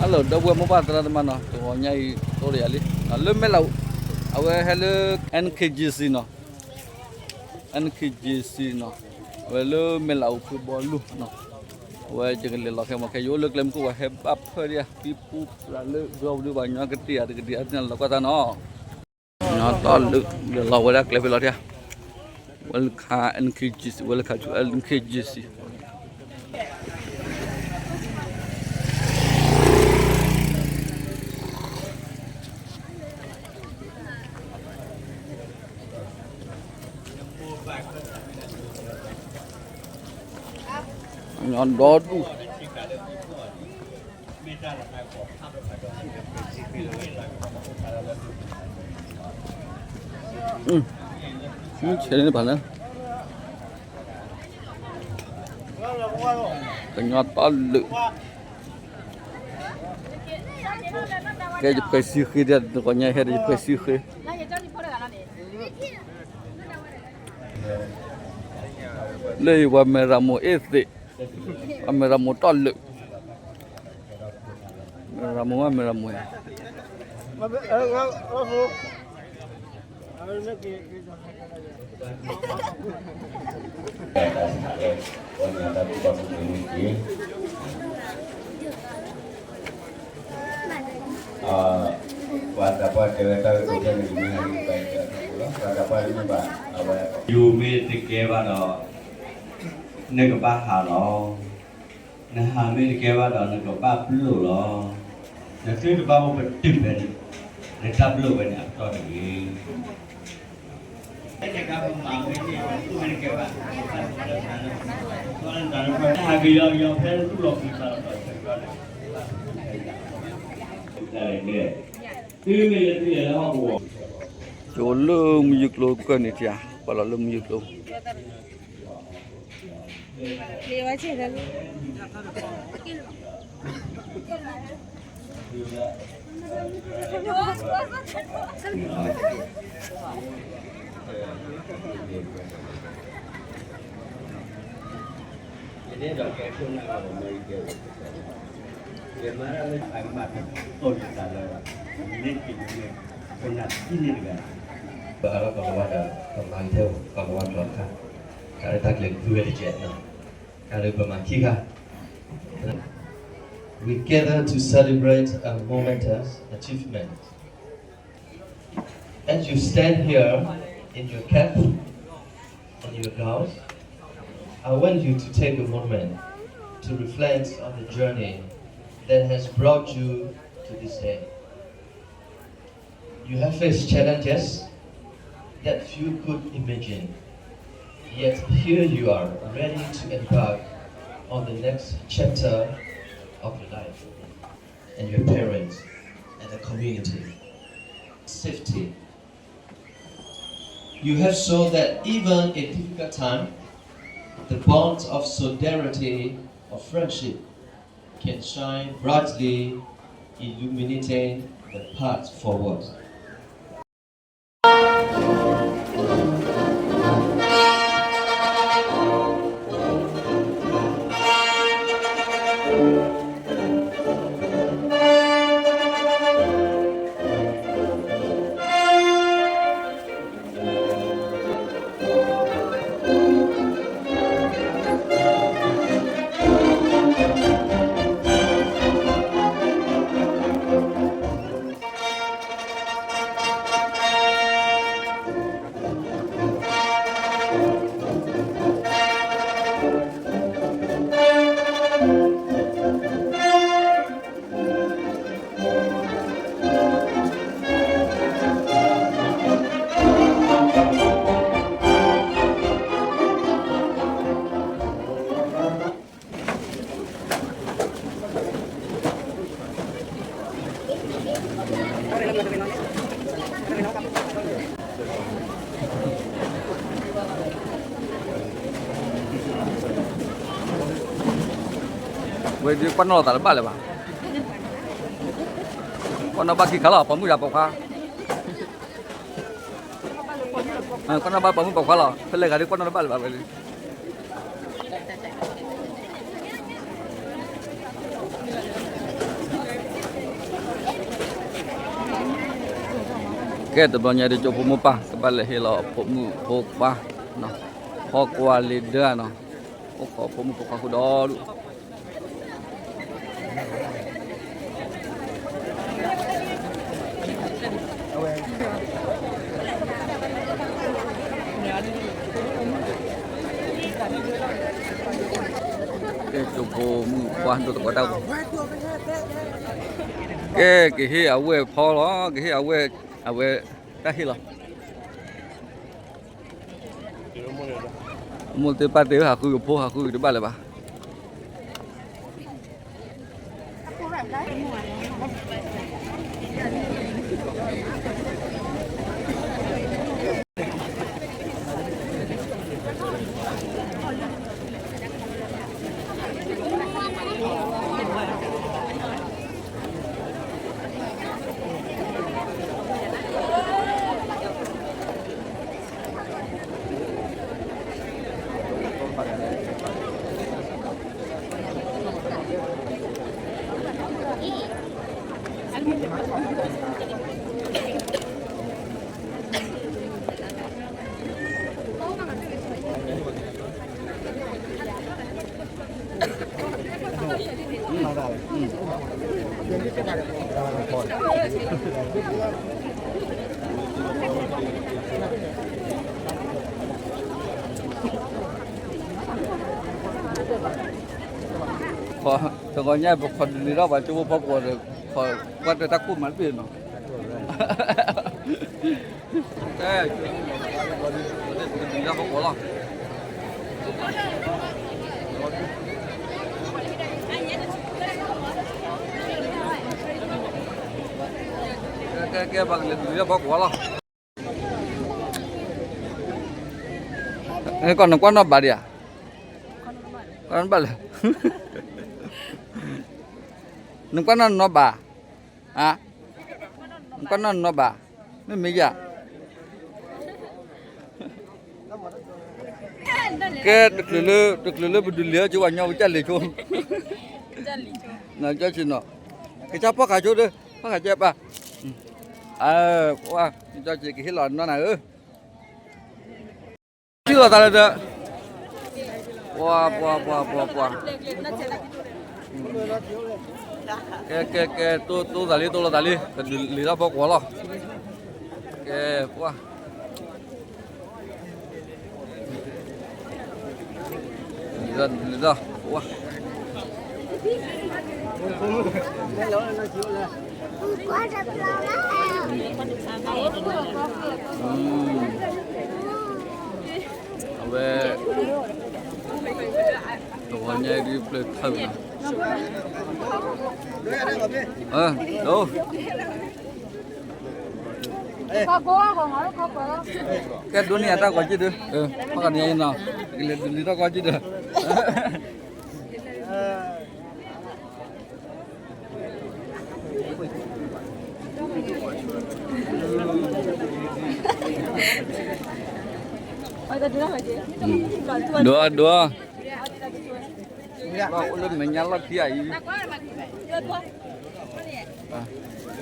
Hello ဒီပုၢ်ဝဲၢ်မိၢ်ပၢ်သရၣ်သမါနီၤ, တဂီၤညါအံၤ အိၣ်ဒီးယၤလံ, လၢမဲၢ်လးအူ, အဝဲဟဲလၢ N K J C နီၤ, N K J C နီၤ, အဝဲလၢမဲၢ်လးအူဖုဘီလူၢ်နီၤ, အဝဲယကလဲၤလီၤခဲမးခဲ ယအိၣ်လၢကျဲမုၢ်ခိၣ် ပှၤဟဲဘၣ်ဖၢဒံးဧါ, ဖံဖုဖျးလၢကဘျီပဒု ပှၤညီကတ့ၢ်ဧါ တကတ့ၢ်ဧါ သ့ၣ်နီၣ်လီၤကွၢ်သးနီၤ. ညီတီၢ်လၢာ်လီၤဝဲဒၣ်ကျဲဖဲလီၤထံဧါ, ဝဲလၢခါ N K J C, ဝဲလၢခါဆူ N K J C. ညီဒီဒူၣ်, ဆဲးန့ၣ်တဖၣ်န့ၣ်, ကညီတီၢ်လၢာ်, ကဲယဖှဲးစံဃ့ဒီး တဂီၤညါဟဲဒီးယဖှဲးစံဃ့ လၢယပှၤမဲၢ်ရမိၢ်အ့ၣ်သ့း, ပှၤမဲၢ်ရမိၢ်တီၢ်လၢာ်, မဲၢ်ရမိၢ်မ့ၢ်မဲၢ်ရမိၢ်ဧါ. ပှၤသးပှၢ်တဲဝဲတၢ်ကတိၤဖဲန့ၣ် မ့ၢ်ဟဲလံပှၤတဲအထီၣ်ဖိလီၤ, ပှၤသးပှၢ်မ့ၢ်ဘၣ်အဝဲ, ယိၤမ့ၢ်တကဲဘၣ်ဒီး နကဘၣ်ဟးလီၤ, နဟးမ့ၢ်တကဲဘၣ်ဒီး နကဘၣ်ပျိာ်လီၤ, နသုတဘၣ်အိၣ်ပတုာ်ဖဲန့ၣ်, နတၢ်ပျိာ်ဖဲန့ၣ်အကတီၢ်တဂ့ၤ. ယအိၣ်လၢမုၢ်ယူၢ်ကျိကၢၢ်န့ၣ်ထံဧါ, ပှၤလီၤလၢမုၢ်ယူၢ်ကျိ ပအလီၢ်ကလီၤဝါဒီး ပမၤကထဲ ကလီၤဝါကျိာ်တခါ, တၢ်လၢတၢ်ကျဲၤဖုဝဲတကဲးနီၤ, တၢ်လၢပမၤခံခါ, we gather to celebrate a momentous achievement. As you stand here in your cap, on your gown, I want you to take a moment to reflect on the journey that has brought you to this day. You have faced challenges that few could imagine, yet here you are, ready to embark on the next chapter of your life and your parents and the community. Safety. You have shown that even in difficult time, the bonds of solidarity or friendship can shine brightly, illuminating the path forward. ဝဲဒုးကွၢ်နီၣ်လီၤသးတဘၣ်လၢၤဘၣ်, ကွၢ်နီၣ်ဘၣ်ခံခါလီၤ ပိာ်မုၣ်ဒီးပိာ်ခွါ, ကွၢ်နီၣ်ဘၣ်ပိာ်မုၣ်ပိာ်ခွါလီၤ ဖဲလဲၣ်ဂၤဒုးကွၢ်နီၣ်တဘၣ်လၢၤဘၣ်ဝဲဒုး. ကဲ တဘျီညါဒုး ကၠိဖိမိၢ်ပၢ် ကဘၣ်လဲၤဟ့ၣ်လီၤဖိမုၣ်ဖိခွါ, ဖီကွၢ်လံဒၢနီၤ, အိၣ်ခိးဖိမုၣ်ဖိခွါဃုာ်ဒီဒူၣ်. ကဲ ကၠိဖိမုၣ်ဖိခွါဒိၣ်သကိးတၢ်ဂီၤ, ကဲ ကဟ့ၣ်အဝဲၢ်ဖီလီၤ, ကဟ့ၣ်အဝဲၢ် အဝဲတၢ်ဟ့ၣ်လီၤ. မိၢ်သ့ၣ်ပၢ်သ့ၣ်ဧၢ, ဟးဃုက့ၤဖိ ဟးဃုက့ၤတဘၣ်လၢၤဘၣ်. တဂီၤညါ ပခိးဒုးလံာ်ထီၣ်ပှၤကၠိဖိဖီကွီၤဒီး ခိးကွၢ်တဲတၢ်ကိၢ်မးတဘ့ၣ်နီၤ. ကဲ ဒုးလံာ်ထီၣ်ဖီကွီၤလီၤ. ကဲ ကဲ ကဲ ပှၤကလဲၤဒုးလံာ်ထီၣ်ဖီကွီၤလီၤ. ကီးနကွၢ်နီၣ်ဘၣ်ဒံးဧါ, ကွၢ်နီၣ်ဘၣ်လၢ နကွၢ်နီၣ်နီၣ်ဘၣ်, နကွၢ်နီၣ်နီၣ်ဘၣ်, မ့မ့ၢ်ယၤ ကဲ တချုးလၢ တချုးလၢပဒုးလံာ်အီၤကၠိ ပှၤညီပကစၢ်လံာ်ဆိ, နီၢ်ကၠီဆံနီၤ, ကစၢ်ဖီၣ်ဃာ်ဆိဒီး ဖီၣ်ဃာ်ကဲပၢ်, အဝဲ ကၠီဆံကဟ့ၣ်လီၤနီၢ်နၤဧၢ, ထံၣ်လီၤသးလၢဒီး, ပှၤ ပှၤ ပှၤ ပှၤ ပှၤ ကဲ ကဲ ကဲ တိၢ် တိၢ်သးလံ တိၢ်လီၤသးလံ ကဒုးလံာ်ထီၣ်ဖီကွီၤလီၤ, ကဲ ပှၤ လံာ်ထီၣ် လံာ်ထီၣ် ပှၤ အဝဲ တဂီၤညါအံၤဒ်ပျဲၢ်ထၢၣ်နီၤ, ဒိ ကဲဒိးန့ၢ်အတၢ်ဂီၤက့ၤဒီး, ဖီၣ်ဃာ်န့ၢ်အံၤနီၤ, ကလဲၤဒုးလံာ်ထီၣ်ကီက့ၤဒီး, ဒိ ဒိ ဘၣ်အိၣ်လၢမဲာ်ညါလီၢ်ခံဂၤ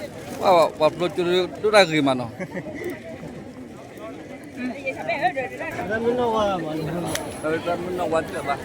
အံၤ, ပှၤ ပှၤဖျိကၠိဒိၣ်တၢ်ဂ့ၤမးနီၤ, တၢ်မ့ၢ်နီၢ်ဝါတၢၢ်ဘၣ်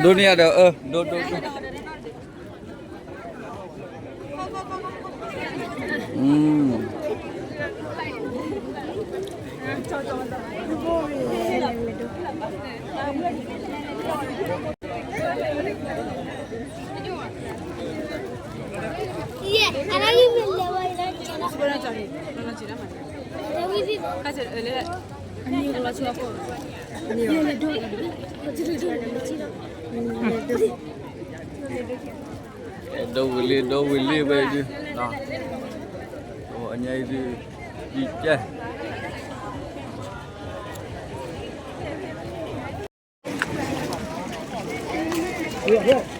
ဒိးန့ၢ်ယၤဒီး အၢ ဒိး ဒိး ဒိး ဒီဝံၤလံ ဒီဝံၤလံဝဲဒုး, အညါအံၤဒုး, ယကဲ, ယ